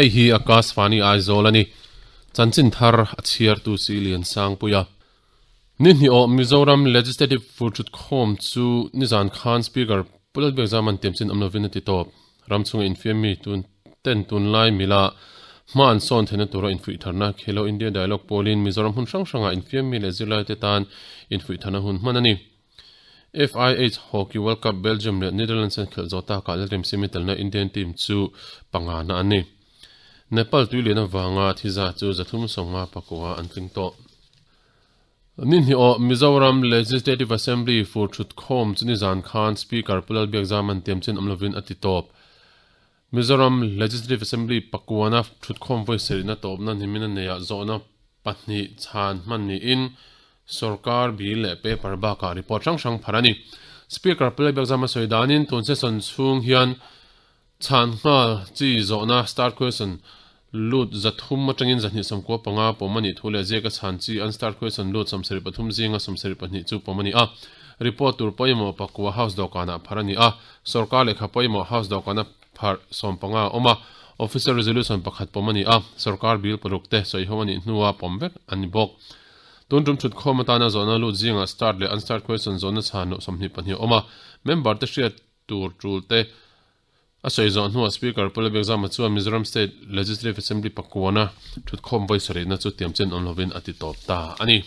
Hei hi Akashvani Aizawl a ni. Chanchin thar a chhiartu si Liansangpuia. Ni hnih awh Mizoram Legislative Furthutkhawm chu nizan khan Speaker Pu Lalbiakzaman tiamchin awm lovin a ti tawp. Ram chhunga infiam mi tun ten tunlai mila hma an sawn theihna tura infuih tharna Khelo India Dialogue pawlin Mizoram hmun hrang hrangah infiam mi leh zirlaite tan infuih tharna hun hman a ni. FIH Hockey World Cup Belgium leh Netherlands an khelh zawh takah Lalremsimi telna Indian team chu pangana an ni. Nepal tuilian avanga thiza chu 350 pakua an tling tawh. Ni hnih awh Mizoram Legislative Assembly fur thut khawm chu nizan khan Speaker Pu Lalbiakzaman tiamchin awm lovin a ti tawp. Mizoram Legislative Assembly pakuana thut khawm vawi sarihna tawpna nimin a neiah zawhna pahnih chhan hman niin sorkar bill leh paper bakah report hrang hrang phar a ni. Speaker Pu Lalbiakzama sawi danin tun session chhung hian Chhan nghal chi zawhna, start question, lut 300 atangin 295 pawm a nih thu leh ziaka chhan chi unstart question lut 73 zinga 72 chu pawm a ni a. Report tur pawimawh pakua House dawhkanah phar a ni a, sorkar lehkha pawimawh House dawhkana phar 15 a awm a, Official Resolution pakhat pawm a ni a, sorkar bill paruk te sawiho a nih hnua pawm vek a ni bawk. Tun tum thutkhawm atana zawhna lut zingah start leh unstart question zawhna chhan loh 22 a awm a, member te hriat tur tul te a sawi zawh hnuah Speaker Pu Lalbiakzama chuan Mizoram State Legislative Assembly pakuana thutkhawm vawi sarihna chu tiamchen awm lovin a ti tawp ta a ni.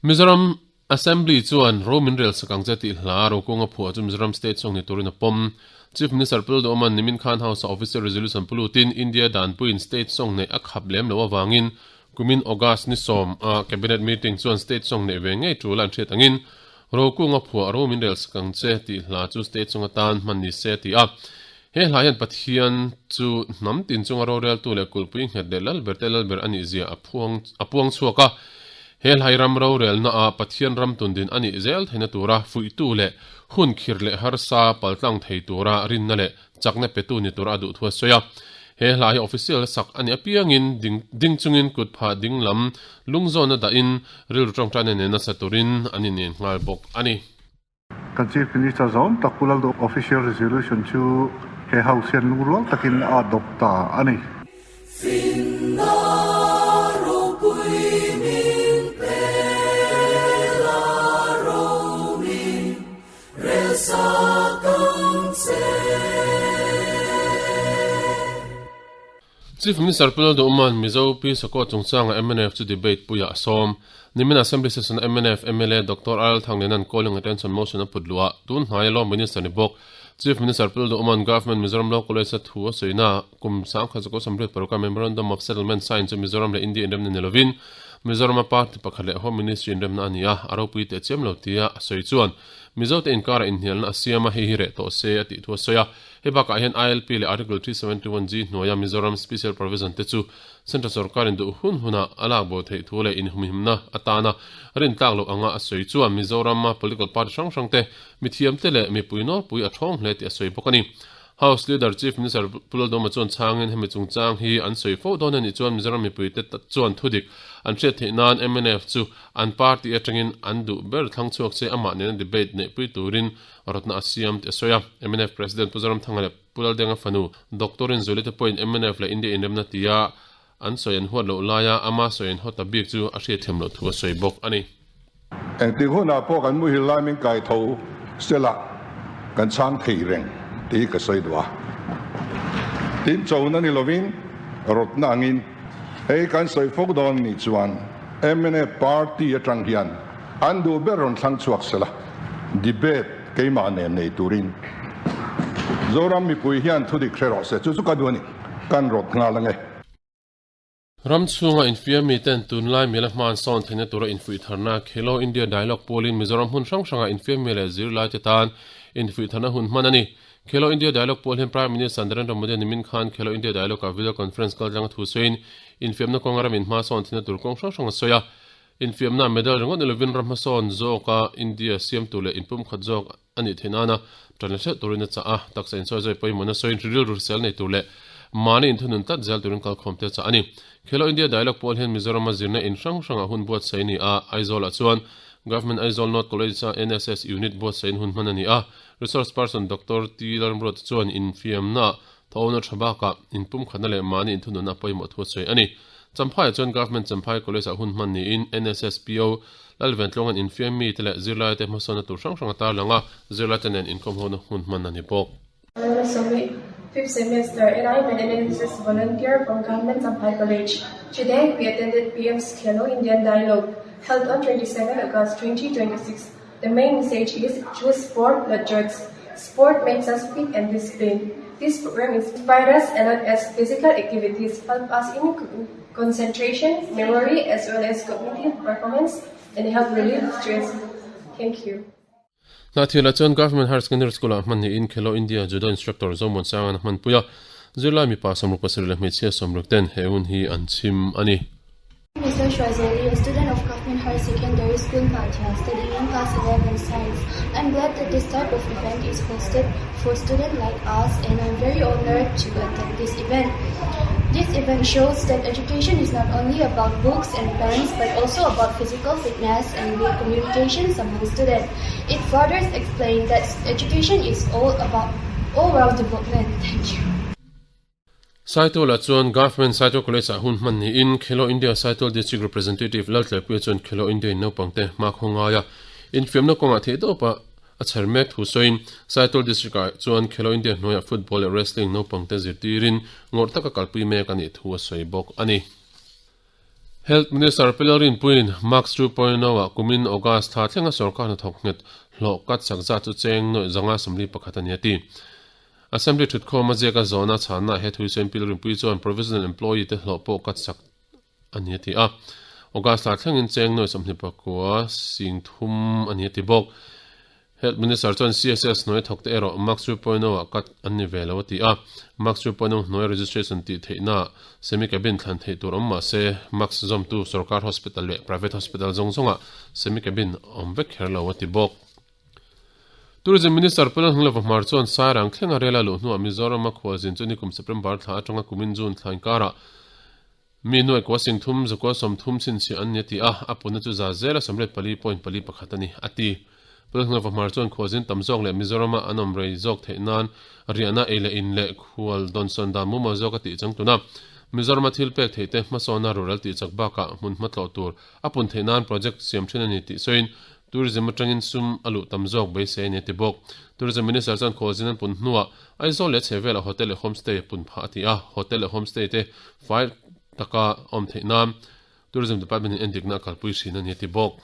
Mizoram Assembly chuan ro min rel sak ang che tih hla rokunga phuah chu Mizoram State sawng ni turin a pawm. Chief Minister Pu Lalduhoma'n nimin khan House-a Official Resolution pu lutin India danpuiin State sawng neih a khap lem loh avangin kumin August ni sawm a Cabinet meeting chuan State sawng neih ve ngei tul a an hriat angin Rokunga phuah ro min rel sak ang che tih hla chu state chunga tan hman ni se a ti a. He hla hian Pathian chu hnam tin chunga roreltu leh kulhpui nghet leh lalber te lalber a nih zia a phuang a puang chhuak a. He hlai ram rorelna ah Pathian ram tundin a nih zel theihna tura fuihtu leh hun khir leh harsa paltlang thei tura rinna leh chakna petu ni tura a duh thu a sawi a. He hla hi official sak a nih apiangin ding ding chungin kut phah ding lam lungzawna dahin rilru tawngtaina nen nasa turin an inen nghal bawk a ni. Kan Chief Minister zawm tak Pu Lalduh Official Resolution chu he House hian lungrual takin a adopt ta a ni. Finna ropui min pe la romi Chief Minister Pu Lalduhman Mizo Pi Sakawt chungchanga mnf chu debate puiah a sawm. Nimin Assembly Session-a mnf mla Doctor RL Thanglena'n Calling Attention Motion a put luh a, tun hnaia Law Minister ni bawk Chief Minister Pu Lalduhman Government Mizoram Law College-a thu a sawina kum 1986 a Memorandum of Settlement sign chu Mizoram leh India inremna ni lovin Mizorama party pakhat leh Home Ministry inremna a ni a, a ropui teh chiam lo tia a sawi chuan Mizote inkarah inhnialna a siam a, hei hi reh tawh se a tih thu a sawi a. Hei bakah hian ILP leh Article 371G hnuaia Mizoram Special Provision te chu Central sorkarin duh hun hunah a lak bo theih thu leh inhumhimna atana rintlak loh anga a sawi chuan Mizorama political party hrang hrangte mithiamte leh mipui nawlpui a thawng hle tih a sawi bawk a ni. House Leader Chief Minister Pu Laldawma chuan chhangin hemi chungchang hi an sawi fo dawn a nih chuan Mizoram mipuite chuan thudik an hriat theih nan mnf chu an party atangin an duh ber thlang chhuak se amah nena debate neihpui turin rawtna a siam tih a sawi a. Mnf President Pu Zoramthanga leh Pu Laldenga fanu Doctor Rinzuali te pawhin mnf leh India inremna tia an sawi an huat loh laia ama sawi an hawt ta bik chu a hriatthiam loh thu a sawi bawk a ni. Engtik hunah pawh kan muhil lai min kai tho sela kan chhang thei reng tih hi ka sawi duh a. Tin, chona ni lovin rawtna angin hei kan sawi fo dawn nih chuan mnf party atang hian an duh ber rawn thlang chhuak sela debate keimah nen nei turin Zoram mipui hian thudik hre rawh se chu chu ka duh a ni. Kan rawt nghal ange. Ram chhunga infiam miten tunlai mila hman sawn theihna tura infuih tharna Khelo India Dialogue pawlin Mizoram hmun hrang hranga infiam mi leh zirlaite tan infuih tharna hun hman a ni. Khelo India Dialogue pawl hian Prime Minister Narendra Modi nimin khan Khelo India Dialogue-ah video conference kaltlanga thu sawiin infiamna kawnga ram inhma sawn theihna tur kawng hrang hrang a sawi a. Infiamna medal ringawt ni lovin ram hmasawn zawka India siamtu leh inpumkhat zawk a nih theih nana tan la hreuh turin a chah a, taksa insawi zawi pawimawhna sawiin rilru hrisel nei tur leh mahni inthunun tlat zel turin kalkhawmte chah a ni. Khelo India Dialogue pawl hian Mizorama zirna in hrang hrangah hun buatsaih a ni a, Aizawlah chuan Government Aizawl North College-a NSS Unit buatsaihin hun hman a ni a. Resource person Doctor T. Lalmruata chuan infiamnaah thawhna tha bakah inpumkhatna leh mahni inthununna pawimawh thu a sawi a ni. Champhaiah chuan Government Champhai College-ah hun hman niin NSSPO Lalventluanga'n infiam mite leh zirlaite hmasawnna tur hrang hrang a tarlang a, zirlaite nen inkawmhona hun hman a ni bawk. Lalsawmi, Fifth semester, and I'm an NSS volunteer from Government Champhai College. Today, we attended PM's Khelo Indian Dialogue, held on 27 August 2026. The main message is choose sport, not drugs. Sport makes us fit and disciplined. This program inspired us a lot as physical activities help us in concentration, memory, as well as cognitive performance and help relieve stress. Thank you. Hnahthialah chuan Government Higher Secondary School-ah hman niin Khelo India Judo Instructor Zomuansanga'n a hmanpui a, zirlai mipa 77 leh hmeichhia 60 ten he hun hi an chhim a ni. Mister Hruaizeli, a student of Government Higher Secondary School Hnahthial studying in class 11 Science. I'm glad that this type of event is hosted for students like us and I'm very honored to attend this event. This event shows that education is not only about books and pens but also about physical fitness and good communications among students. It further explains that education is all about all-round development. Thank you. Saitualah chuan Government Saitual College-ah hun hman niin Khelo India Saitual District Representative Laltlerpuia chuan Khelo India in naupangte hmakhaw ngaia infiamna kawngah theihtawpa A chher mek thu sawiin Saitual District-ah chuan Khelo India hnuaiah football leh wrestling naupangte zirtirin ngawrh taka kalpui mek a nih thu a sawi bawk a ni. Health Minister Pi Lalrinpuiin March 2.0 ah kumin August thla thlenga sorkar hnathawk nghet hlawh kat sak zat chu cheng nawih zanga 41 a ni a ti. Assembly thutkhawm a ziaka zawhna chhanna he thu hi sawiin Pi Lalrinpuii chuan provisional employee te hlawh pawh kat sak a ni a ti a. August thla thlengin cheng nuai 24 sing thum a ni a ti bawk. Health Minister chuan CSS hnuai thawk te erawh Mark 2.0 ah cut an ni ve lo a ti a. Mark 2.0 hnuai registration tih theihna semi cabin thlan theih tur awm mah se Mark zawmtu sorkar hospital leh private hospital zawng zawngah semi cabin awm vek kher lo a ti bawk. Tourism Minister Pu Lalhnglova Hmar chuan Sairang thlenga rel a luh hnuah Mizoram-a khualzin chu nikum September thla atanga kumin June thla inkarah Mi nuai kua sing thum, zakua 30 chhinchhiah an ni a ti a, a putna chu za zela 84.41 a ni, a ti. Pu Lalhnglova Hmar chuan khualzin tam zawk leh Mizorama an awm rei zawk theih nan riahna ei leh in leh khual dawnsawn dan mumal zawk a tih chang tuna Mizorama thil pek theih te hmasawna rural tih chak bakah hmun hmatlawh tur a pun theih nan project siam thin a ni tih sawiin Tourism atangin sum a luh tam zawk beisei a ni a ti bawk. Tourism Minister chuan khualzin an pun hnuah Aizawl leh chhehvelah hotel leh homestay a pun phah a ti a, hotel leh homestay te fai taka awm theih nan Tourism Department in endikna a kalpui thin a ni a ti bawk.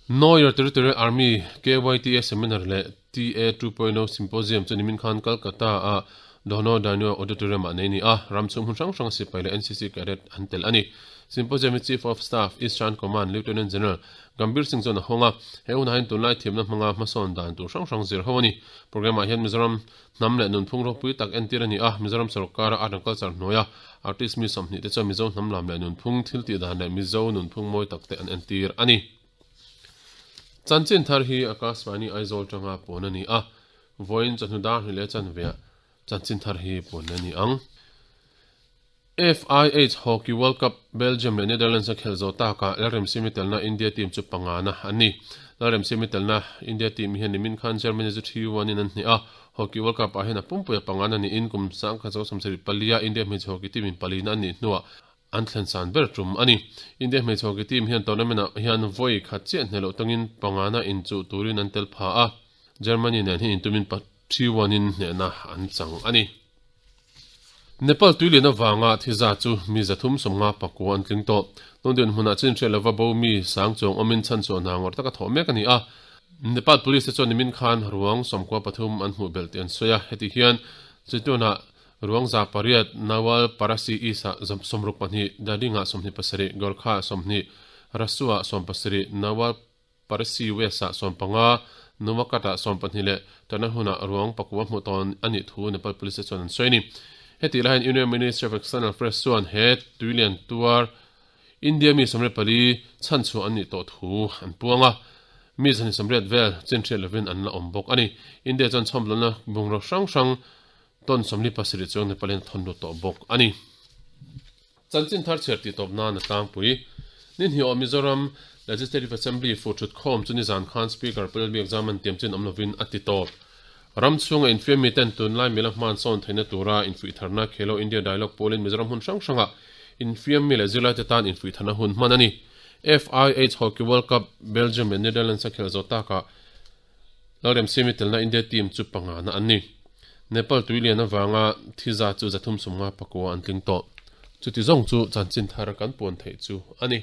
Know Your Territorial Army, KYTA Seminar leh TA 2.0 Symposium chu nimin khan Kolkata ah Dono Dainio Auditorium ah nei a ni a, ram chhung hmun hrang hrang sipai leh NCC cadet an tel a ni. Symposium hi Chief of Staff, Eastern Command, Lieutenant General Gambir Singh chuan a hawng a, he hunah hian tunlai thiamna hmanga hmasawn dan tur hrang hrang zir ho a ni. Programme ah hian Mizoram hnam leh nunphung ropui tak entir a ni a, Mizoram sorkara art and culture hnuaia artist mi 20 te chuan Mizo hnam lam leh nunphung thil tih dan leh Mizo nunphung mawi tak te an entir a ni. Chanchin thar hi Akashvani Aizawl tanga pawn a ni a, vawiin chawhnu dar hnih leh chanveah chanchin thar hi pawn a ni ang. FIH Hockey World Cup Belgium leh Netherlands a khelh zawh takah Lalremsiami telna India team chu pangana an ni. Lalremsiami telna India team hian nimin khan Germany chu 3-1 in an hneh a, Hockey World Cup ah hian a pumpuia pangana niin kum 1974 a India hmeichhe hockey team in palina an nih hnuah an thlen san ber tum a ni. India hmeichhe hockey team hian tournament ah hian vawi khat chiah hneh loh tangin pangana inchuh turin an tel pha a, Germany nen hi intumin 3-1 in hnehna an chang a ni. Nepal tuilian avanga thi zat chu mi 359 an tling tawh. Tundin hmunah chin hriat lova bo mi sang chuang awmin chhan chhuah hna ngawrh taka thawh mek a ni a. Nepal Police te chuan nimin khan ruang 13 an hmuh belh tih an sawi a. Heti hian Chituna ruang 800, Nawal Parasi East ah 62, Dhading ah 27, Gorkha ah 20, Rasuwa ah 17, Nawal Parsi West-ah 15, Nuwakhat-ah 12 leh Tanahun-ah ruang pakua hmuh tawn a nih thu Nepal Police te chuan an sawi a ni. Hetih lai hian Union Ministry of External Affairs chuan he tuilian tuar India mi 24 chhanchhuah an nih tawh thu an puang a, mi 180 vel chinhriat lovin an la awm bawk a ni. India chuan chhawmdawlna bungraw hrang hrang. Ton 47 chuang Nepal hian a thawn lut tawh bawk a ni. Chanchin thar chhiar tih tawp nan a tlangpui. Ni hnih awh Mizoram Legislative Assembly fuh thut khawm chu nizan khan Speaker Pu Lalbiak Zaman tiam chin awm lovin a ti tawp. Ram chhunga infiam miten tunlai mila hman sawn theihna tura infuihtharna Khelo India Dialogue pawlin Mizoram hmun hrang hranga infiam mi leh zirlaite tan infuihtharna hun hman a ni. FIH Hockey World Cup Belgium leh Netherlands a khelh zawh takah Lalremsiami telna India team chu pangana an ni. Nepal tuilian avanga thi zat chu 350 pakua an tling tawh. Chuti zawng chu chanchin thar kan puan theih chu a ni.